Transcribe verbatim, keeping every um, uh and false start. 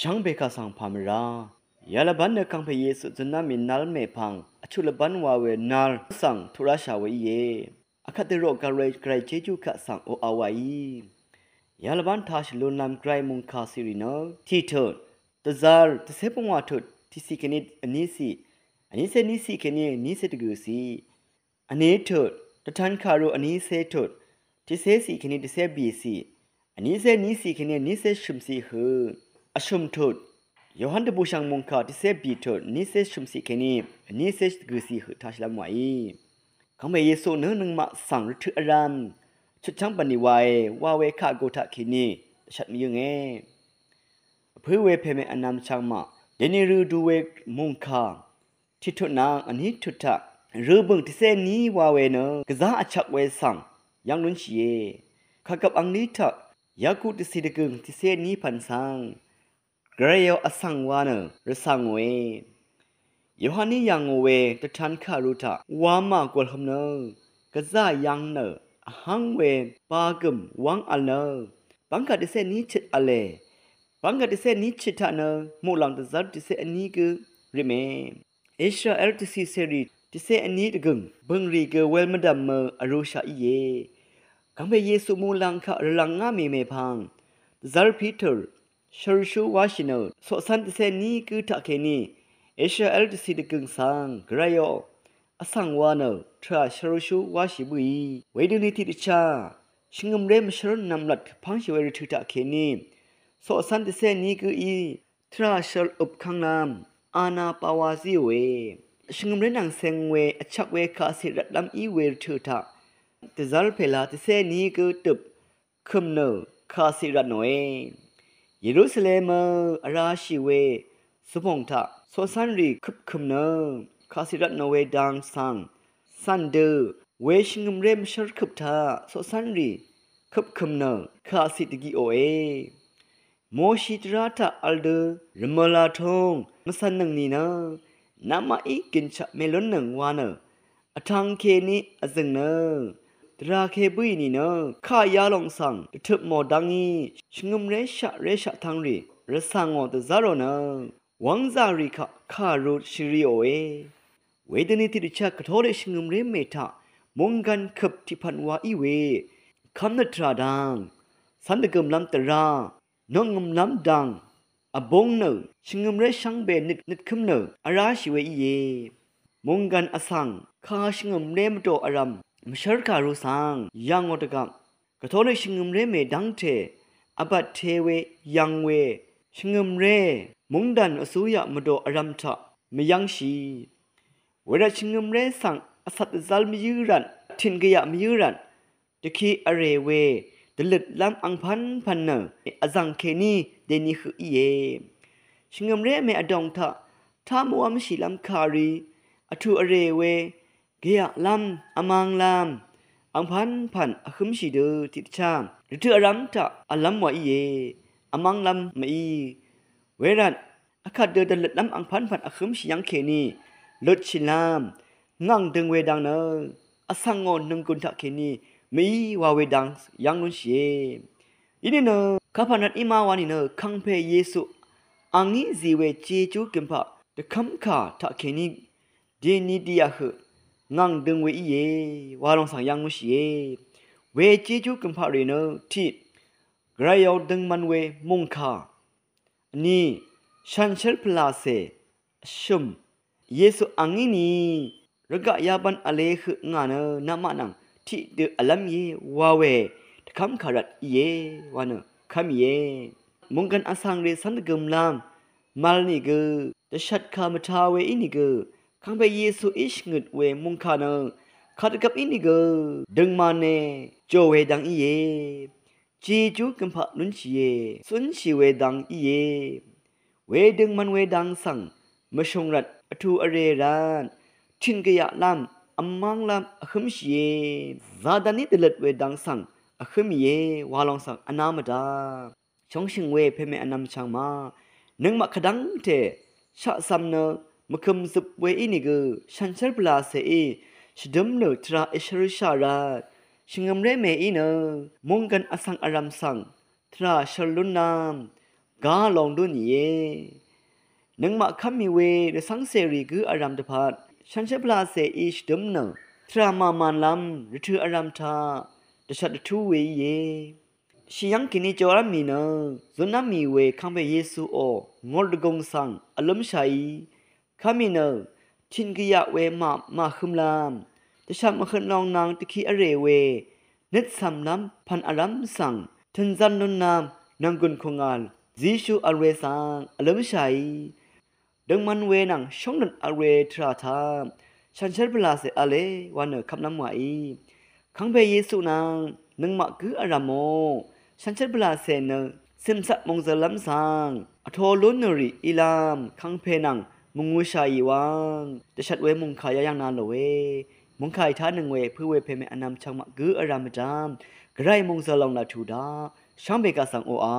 Chv́ng pè kaq svng pà mvrá. Yalvbán nø kangpè Yesu zøná mì nal mèpvng vchuq lvbán wa we nal svng tuq ráshà we íe. Akvt dvroq gvray gvray jejú kaq svng oqà waí. Yalvbán tashì lúnlv́m gvray mòngkà ciq rì nø tiq tut, dvzvr tvcé pungwà tut, tiqciq kèní vníciq, vnícé níciq kèní vnícé dvgø̀ciq, vní tut, dvtan kàru vnícé tut, tiqcé ciq kèní tiqcé bìciq, vnícé níciq kèní vnícé shø̀mciq høq, vshø̀m tut, Yohan dvbùshv̀ng mòngkà tiqcé bì tut, vnícé shø̀mciq kèní vnícé dvgø̀ciq høq tashìlv́m wàí. Kangpè Yesu nø nøngmaq svng rvtøq vrv̄m chutchv́ng bv̀nlì wae wa we kaq go taqkèní dvshvt mvyǿnge. Vpǿ we pèmè vnvm chvngmaq dèni rø du we mòngkà tiq tut nvng vní tut taq rø bø̀ng tiqcé ní wa we nø gvzá vchvk we svng yv́ng lúnshìe. Kàgvp anglí taq Yaku dvcì dvgø̀ng tiqcé ní pv̀n svng gvrayò vsvng wa nø rvcv̀ngòe. Yohaní yà ngò we dvtan kàru taq wamà gùlhøm nø gvzá yv́ng nø vhv́ng we bagø̀m wv́ng vl nø bv́ngkà tiqcé ní chøt v̄le. Bv́ngkà tiqcé ní chøt taq nø muqlàng dvzv́r tiqcé vní gø rime. Israel dvcì cèrì tiqcé vní dvgø̀ng bø̀ngrì gø wel mvdv̀mø vrūshaq íe. Kangpè Yesu muqlàng kaq rvlv̀ngá mì mèpvng dvzv́r Piter shørshú wáshì nø coqcv́n tiqcé ní gǿ taqkèní Israel dvcì dvgø̀ng svng gvrayò vsvng wa nø tvrà shørshú wáshì bǿì. Wedøni tiqdvchá shvngø̀mré mvshv́r nv̀mlat kèpv́ngshì we rvtø̀ taqkèní coqcv́n tiqcé ní gǿí tvrà shøl øp kv́nglv́m ana pawa zíòe. Shvngø̀mré nvng ceng we vchvk we kàciq rvtlv́m í we rvtø̀ taq dvzv́r pèla tiqcé ní gǿ døp kø̀m nø kàciq rvtnòe. Yerusalemø vrashì we zupòng taq coqcv́nrì køp kø̀m nø kàciq rvtnò we dang svng cv̀n dø we shvngø̀mré mvshv́r køp taq coqcv́nrì køp kø̀m nø kàciq dvgiqòe. Moshi dvrá taq vl dø rvmø̀lá túng mvcv̀nnøng nìnø namaqí gønshaq mèlúnnøng wa nø vtvng kèní vzø̀ng nø dvrá kè bǿì nìnø kà yalòng svng dvtøp mò dv́ngí shvngø̀mré shaqré shaqtvngrì rvcv̀ngò dvzv́rò nø wv́ngzà rì kaq kàru shvriòe. Wedøni tiqdvchá Katolik shvngø̀mré mè taq mònggv̀n køp tiqpv̀n wa í we kv́m nø tvrà dang cv́n dvgø̀mlv́m dvrá nøngø̀mlv́m dang vbúng nø shvngø̀mré shvngbe nøt nøtkǿm nø vráshì we íe. Mònggv̀n vsvng kà shvngø̀mré mvdò vrv̀m mvshv́r kàru svng yv̀ngò dvgvp Katolik shvngø̀mré mè dv́ngte vbvt te we yv̀ng we shvngø̀mré mungdàn vsúyaq mvdò vrv̀m taq mvyv́ngshì. Wervt shvngø̀mré svng vcat dvzv́l mvyǿ rvt tìn gvyaq mvyǿ rvt dvki vrè we dvløtlv́m angpv́npv̀n nø vzv̀ng kèní dèni høq íe. Shvngø̀mré mè vdòng taq tá mvwv́mshìlv́m kàrí vtù vrè we gvyaqlv́m vmvnglv́m angpv́npv̀n vhǿmshì dø tiqdvchá rvtøq vrv́m taq vlv́m wa íe. Vmvnglv́m mví wervt vkvt dø dvløtlv́m angpv́npv̀n vhǿmshì yv́ng kèní løtshìlv́m ngàng døng we dang nø vsvngò nònggùn taqkèní mví wa we dang yv́ng lúnshìe. Inìnø kapv̀n rvt í má wa nìnø kangpè Yesu angí zì we Jejú gø̀mpaq dvkv́mkà taqkèní dèni dìyaq høq ngàng døng we íe wa lòng svng yv́ng lúnshìe. We Jejú gø̀mpaq rì nø tiq gvrayò døngman we mòngkà, vní shànshér pvlàcè, vshø̀m Yesu angí ni rvgaq yabvn vle høq ngà nø namaq nvng tiqdø vlv́m íe wa we dvkv́mkà rvt íe wa nø kv́m íe. Mònggv̀n vsvng rì cv́n dvgø̀mlv́m mvl nìgø dvshvtkà mvtā we ínìgø kangpè Yesuí shvngøt we mòngkà nø kadvgvp ínìgø døngmane jò we dang íe. Jejú gø̀mpaq lúnshìe, cúnshì we dang íe. Wedøngman we dang svng mvshùng rvt, vtù vrè rvt, tìn gvyaqlv́m, vmv́nglv́m vhǿmshìe. Zadaní dvløt we dang svng vhǿm ìe wa lòng svng vná mvdá. Shóngshø̀ng we pèmè vnvm chvngma nøngmaq kàdv́ngte shaqcv̄m nø mvkø̀m zøp we ínìgø shànshér pvlàcèí shvdǿm nø tvrà èshvlshà rvt shvngø̀mré mèí nø mònggv̀n vsvng vrv̀m svng tvrà shvl lúnlv́m gá long dú nìe. Nøngmaq kv́m mì we rvcv́ngcèrì gǿ vrv̄m dvpvt shànshér pvlacèí shvdǿm nø tvrà màmànlv́m rvtø̀ vrv̄m taq dvshvt dvtú we íe. Shì yv́ng kèní jórv́m mì nø zunv́m mì we kàngpè Yesuò ngor dvgùng svng vlǿmshàí. Kv́m mì nø tìn gvyaq we màmàhømlv́m dvshvt mvhøt long nvng dvki vrè we nøt cv̀mlv́m pv̀n vrv́m svng tø̀nzv̄n lunnv̄m nv̀nggùn kùngà zíshú vl we svng vlǿmshàí. Døngman we nvng shóngnøt vl we tvrà taq shànshér pvlacè v̄le wa nø kv́mlv́m wàí. Kàngpè Yesu nvng nøngmaq gǿ vrv̀mò shànshér pvlacè nø cø̀mcvt mòngzø̀llv́m svng vtō lún nø rì ílv́m kàngpè nvng mvngūshàì wvng dvshvt we mòngkà yayv̀ng na lòe. Mòngkàì taq nøng we pø̄ we pèmè vnv̄m chv̄ng maq gǿ vrv̄m mvdv́m gvray mòngzø̀l lòng laq tù daq shvngbe kaq svng oqà